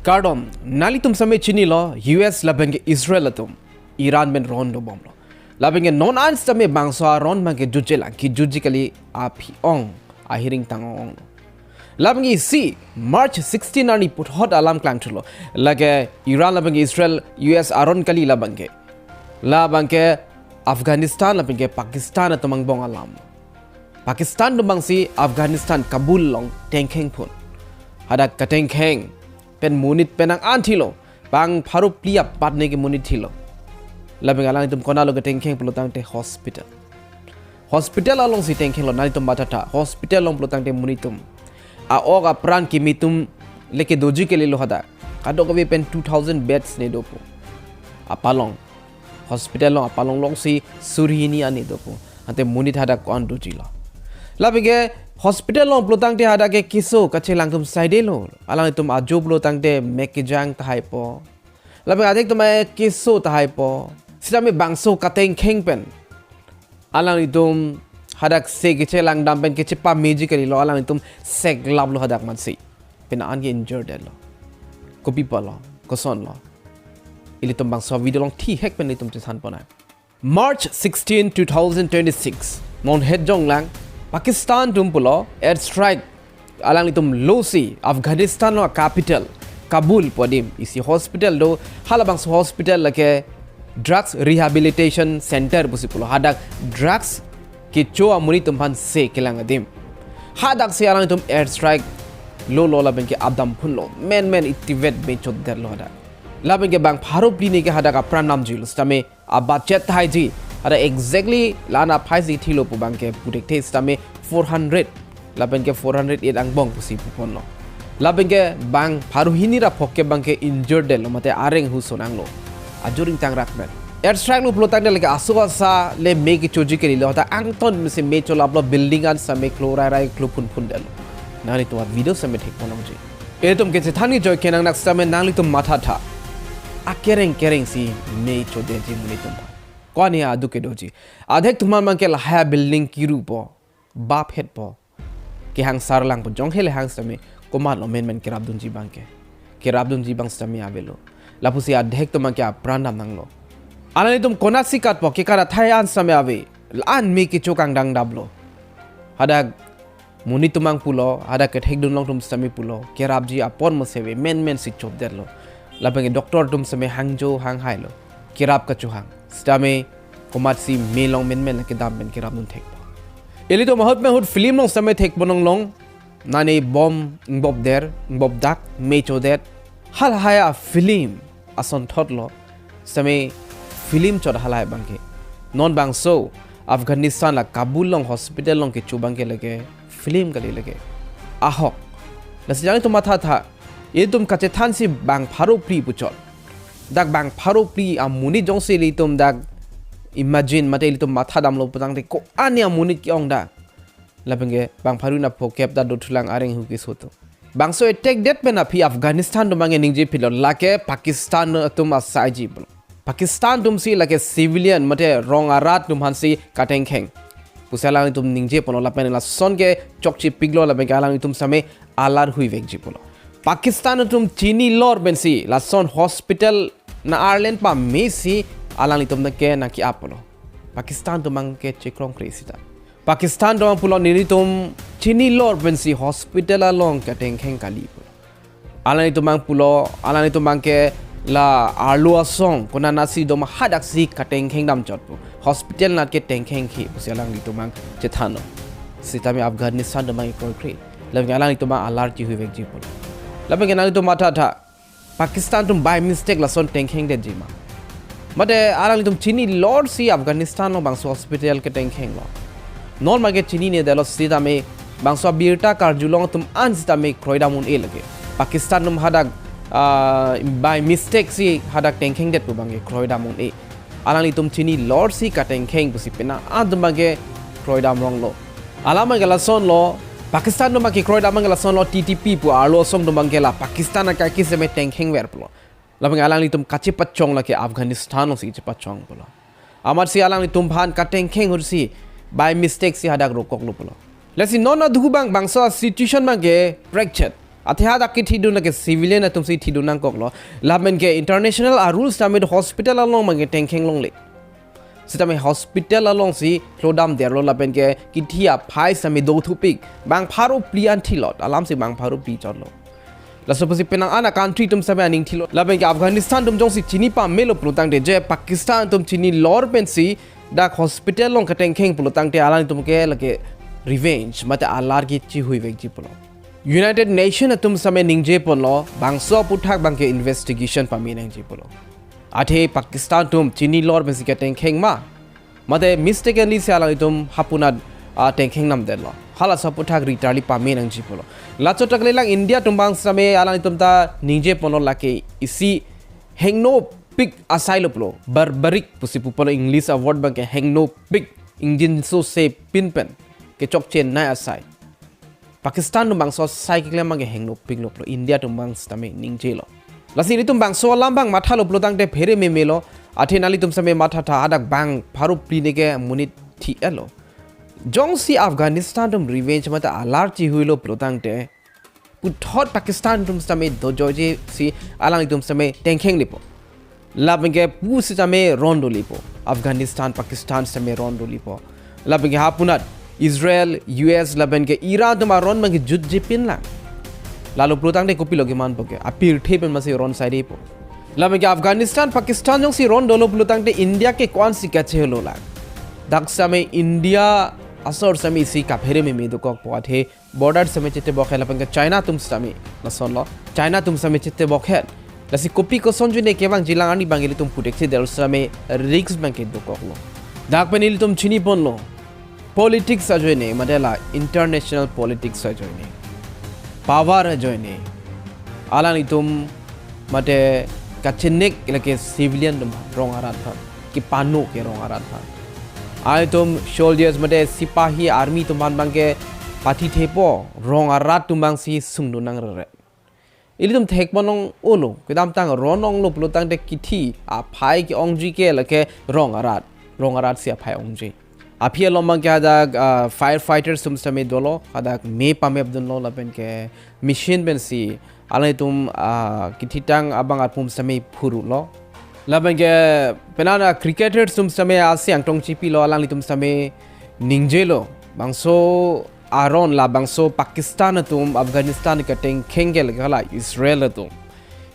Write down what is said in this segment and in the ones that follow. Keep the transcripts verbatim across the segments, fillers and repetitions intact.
Kardom, nanglitum sitame chinilo, U S lapen ke Israel atum Iran pen ron dobomlo. Lapen ke non an sitame bangso aron abangke jutjelang, kejutji kali aphi-ong, ahiring tang-ong-onglo. Lapen ke isi March sixteen arni puthot alam klangthulo. Lake Iran lapen ke Israel U S aron kali labangke. Labangke Afghanistan lapen ke Pakistan atum angbong alam. Pakistan atum abangsi Afghanistan Kabul along tengkheng phun. Hadak katengkheng pen monit penang an thilo. Bang pharo phli apar ne ke monit thilo. Lapen alangtum konatlo katengkheng pulo tangte hospital. Hospital alongsi tengkhenglo, nanglitum mathatha. Hospital along pulo tangte monit atum a-ok apran kimi atum le kedoji kalilo hadak. Kadokave pen two thousand beds ne dopo. Apalong. Hospital along apalong alongsi suri hini an ne dopo. Ante monit hadak ko-an dojilo. Lapen ke hospital along pulo tangte hadak ke keso kachelang atum saidelo. Alangtum ajo pulo tangte mek kejang tahaipo. Lapen adhek atum keso tahaipo. Sitame bangso katengkheng pen alanglitum hadak se kechelang dam pen kechepameji kalilo, alanglitum seklaplo hadak mansi. Pen an ke injured lo. Kopi pulo, kosonlo. Ilitum bangso video along thihek pen ilitum chethan ponang. March sixteen, two thousand twenty-six. Non het jonglang, Pakistan atum pulo airstrike alanglitum losi Afghanistan along capital Kabul pu adim isi hospital do, halabangso hospital lake drugs rehabilitation center pusi pulo, hadak drugs kecho amonit atum aphan se kelang adim. Hadaksi alanglitum airstrike lolo lapen ke adam phunlo, menmen itivet mei chodetlo hadak. Lapen ke bang pharo phli ne ke hadak apran namjilo, sitame abudget thaiji. Hadak exactly la-an aphaisi thilo pu abangke pu thekthe, sitame four hundred. Lapen ke four hundred eight angbong pusi puponlo. Lapen ke bang pharo hini ra phongo ke abangke injured lo, mate areng hu sonanglo. Ajo ring tang rak men. Airstrike lo pulo tangte lake aso asa le mei kechoji kalilo, hadak angton mesi mei cholaplo, building an sitame klo rai rai klo phun phundetlo. Nanglitum a-video sitame thek ponangji. Ilitum kechethan kejoi kenang nak sitame nanglitum mathatha. Akereng kerengsi mei chodetji monit atum. Ko-an aduk kedoji. Adhek atum abangke lahai building kirupo, baphetpo, kehang sarlangpo, jong hele hang sitame komatlo menmen kerapdunji abangke. Kerapdunji abang sitame avelo. Lapusi adhek atum abangke apran damnanglo. Alanglitum konatsi katpo, kekat athai an sitame ave. La-an mei kecho kangdang daplo. Hadak monit atum abang pulo, hadak kethekdun along atum sitame pulo, kerapji apor moseve, menmensi chodetlo. Lapen ke doctor atum sitame hangjo hanghailo. Kerap kachohang. Sitame komatsi mei along menmen kedam pen kerapdun thekpo. Ilitum ahut pen ahut film along sitame thek ponanglong. Nane bom ingbop der, ingbop dak, mei chodet. Halahai a-film asonthotlo. Sitame film chot halahai abangke. Non bangso Afghanistan la Kabul along hospital along kecho abangke lake film kali lake. Ahok. Lasi nanglitum mathatha. Ilitum kachethansi bang pharo phli puchot. Dak bang pharo phli amonit jongsi ilitum dak imagine mate ilitum matha damlo pu tangte ko-an amonit ke-ong dak. Lapen ke bang pharo na phokep ta dothulang areng hu keso atum. Bangso attack det pen aphi Afghanistan atum abangke ningjephitlo, lake Pakistan atum asaiji pulo. Pakistan atumsi lake civilian mate rong arat atum aphansi katengkheng pusi alanglitum ningje ponlo, lapen lason ke chokchepiklo, lapen ke alanglitum sitame alar huivekji pulo. Pakistan atum chinilor pensi lason hospital na arlen pamesi alanglitum ke nangke-ap pulo. Pakistan atum abangke chekrongkre sita. Pakistan atum abang pulo nelitum chinilor pensi hospital along katengkheng kali pulo. Alanglitum abang pulo, alanglitum abangke la arlo asong konatnatsi doma hadaksi katengkheng damchotpo. Hospital anat ke tengkhengkhe pusi alanglitum abang chethanlo. Sitame Afghanistan atum abang kroikre. Lapen alanglitum abang alar chihuivekji pulo. Lapen nanglitum mathatha. Pakistan atum by mistake lason tengkhengdetji ma. Mate alanglitum chinilorsi Afghanistan along bangso hospital ketengkhenglo. Non abangke chininedetlo sitame bangso abirta karjulong atum an sitame kroidam un-e lake. Pakistan atum hadak, ah, by mistake si hadak tengkhengdet pu abangke kroidam un-e. Alanglitum chinilorsi katengkheng pusi pena atum abangke kroidam ronglo. Alam abangke lasonlo, Pakistan atum abangke kroidam abangke lasonlo, T T P pu arlo asong atum abangke la Pakistan akai ke sitame tengkhengver pulo. Lapen alanglitum kachepachong lake Afghanistan alongsi chepachong pulo. Amatsi alanglitum aphan katengkheng ahutsi by mistake si hadak rokoklo pulo. Lasi non aduk abang bangso situation abangke prekchet. Athe hadak kethidun lake civilian atum si thidun nangkoklo. Lapen ke international a rules tame hospital along abang ke tengkheng longle. Sitame hospital alongsi klodam derlo lapen ke kithi aphai sitame dothupik. Bang pharo phli an thilot, alamsi bang pharo phli chotlo. Laso pusi penang an a country atum sitame aning thilot. Lapen ke Afghanistan atum jongsi chini pamelo pulotangte je Pakistan atum chinilor pensi dak hospital along ketengkheng pulotangte alanglitum ke lake revenge mate alar kechihuivekji pulo. United Nation atum sitame ningjeponlo, bangso aphuthak abang ke investigation pame nangji pulo. Athe Pakistan atum chinilor pensi ketengkheng ma? Mate mistakenly si alanglitum hapunat, ah, tengkheng namdetlo. Halaso aphuthak ritarli pame nangji pulo. Laso tak lelang India atum abang sitame alanglitum ta ningjeponlo lake isi hengnopik asailo pulo. Barbaric pusi puponlo English a word abang ke hengnopik. Ingjinso se pinpen kechokchenei asai. Pakistan atum bangso asai keklem abang ke hengnopiklo pulo, India atum abang sitame ningjelo. Lasi ilitum bangso alam abang mathalo pulotangte phere memelo, athe nanglitum sitame mathatha hadak bang pharo phli ne ke monit thi-etlo. Jongsi Afghanistan atum revenge mate alar chihuilo pulotangte, puthot Pakistan atum sitame dojoije si alanglitum sitame tengkheng lipo. Lapen ke pu sitame ron dolipo. Afghanistan, Pakistan sitame ron dolipo. Lapen ke hapunat Israel, U S, lapen ke Iran atum aron abang ke jutjepinlang. Lalo pulotangte kopilo kemanpo ke. Apirthe pen masi ron saidepo. Lapen ke Afghanistan, Pakistan jongsi ron dolo pulotangte India ke ko-ansi kachehololang. Dak sitame India asor sitame isi kaphere meme dokokpo athe border sitame chetebokhet lapen ke China atum sitame lasonlo. China atum sitame chetebokhet. Lasi kopi koson ajoine kevangjilang arni abang ke ilitum putheksi del sitame risk abang ke dokoklo. Dak pen ilitum chiniponlo. Politics ajoine, mate la international politics ajoine. Power ajoine. Alanglitum mate kachenek lake civilian atum rong arat aphan. Kepano ke rong arat aphan. Alanglitum soldiers mate sipahi army atum aphan abang ke pathithepo, rong arat atum abangsi sungdun nangrere. Ilitum thekponlong-olo, kedamtang ron onglo pulotangte kithi aphai ke-ongji ke lake rong arat, rong arat si aphai ongji. Aphi along abang ke hadak, ah, firefighters atum sitame dolo, hadak me pamepdunlo lapen ke machine pensi alanglitum, ah, kithitang abang arpum sitame phurulo. Lapen ke penang an cricketers atum sitame asi angtong chipilo, alanglitum sitame ningjelo. Bangso aron labangso Pakistan atum Afghanistan ketengkheng ke lake hala Israel atum.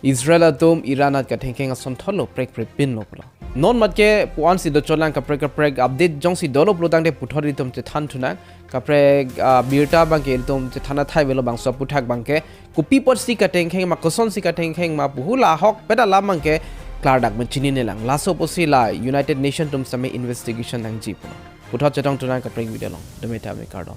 Israel atum Iran at ketengkheng asonthotlo prekprepinlo pulo. Non mat ke ko-ansi dochotlang kaprek kaprek update jongsi dolo pulotangte puthot ilitum chethan thunang. Kaprek, ah, birta abang ke ilitum chethan athai avelo bangso aphuthak abang ke. Kopi apotsi ketengkheng ma, kosonsi ketengkheng ma pu hula ahokpet alam abang ke klardak pen chininelang. Laso apotsi la United Nation atum sitame investigation nangji pulo. Puthot chetong thunang kaprek video along. Dome tame kardom.